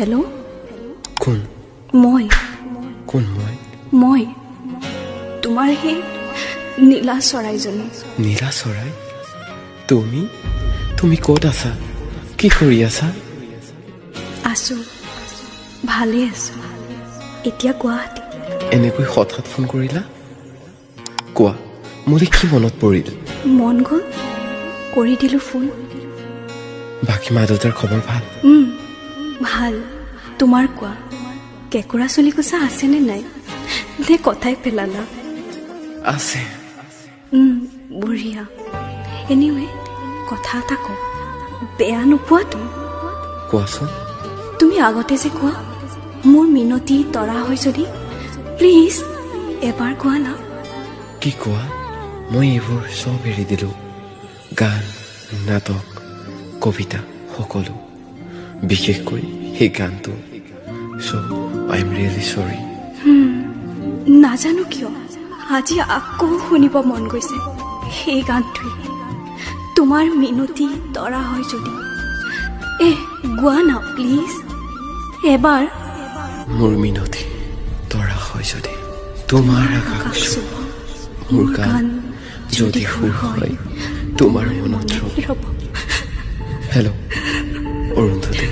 Hello'. কোন? মই। কোন মই? মই তোমাৰ সেই নীলা চৰাইজনী। নীলা চৰাই? তুমি তুমি ক'ত আছা? কি কৰি আছা? আছো, ভালেই আছো। এতিয়া গুৱাহাটী। এনেকৈ হঠাৎ ফোন কৰিলা? কোৱা, মোলৈ কি মনত পৰিল? মন গ'ল, কৰি দিলোঁ ফোন। বাকী মা দেউতাৰ খবৰ ভাল? ভাল। তোমাৰ কোৱা, কেঁকুৰা চুলি কোচা আছেনে নাই, নে কথাই পেলালা? আছে। বঢ়িয়া। এনিৱে, কথা এটা কওঁ, বেয়া নোপোৱাতো? কোৱাচোন। তুমি আগতে যে কোৱা, মোৰ মিনতি তৰা হয় যদি, প্লিজ এবাৰ কোৱা না। কি কোৱা? মই এইবোৰ চব এৰি দিলোঁ, গান, নাটক, কবিতা সকলো, বিশেষকৈ সেই গানটো। So I am really sorry. নাজানো কিয় আজি আকৌ শুনিব মন গৈছে সেই গানটোৱে, তোমাৰ মিনতি তৰা হয় যদি। এ গোৱা না প্লিজ এবাৰ। মোৰ মিনতি তৰা হয় যদি, তোমাৰ আকাশ চুব। মোৰ গান যদি সুৰ হয়, তোমাৰ মনত ৰ'ব। ৰ'ব। হেল্ল' অৰুন্ধতী।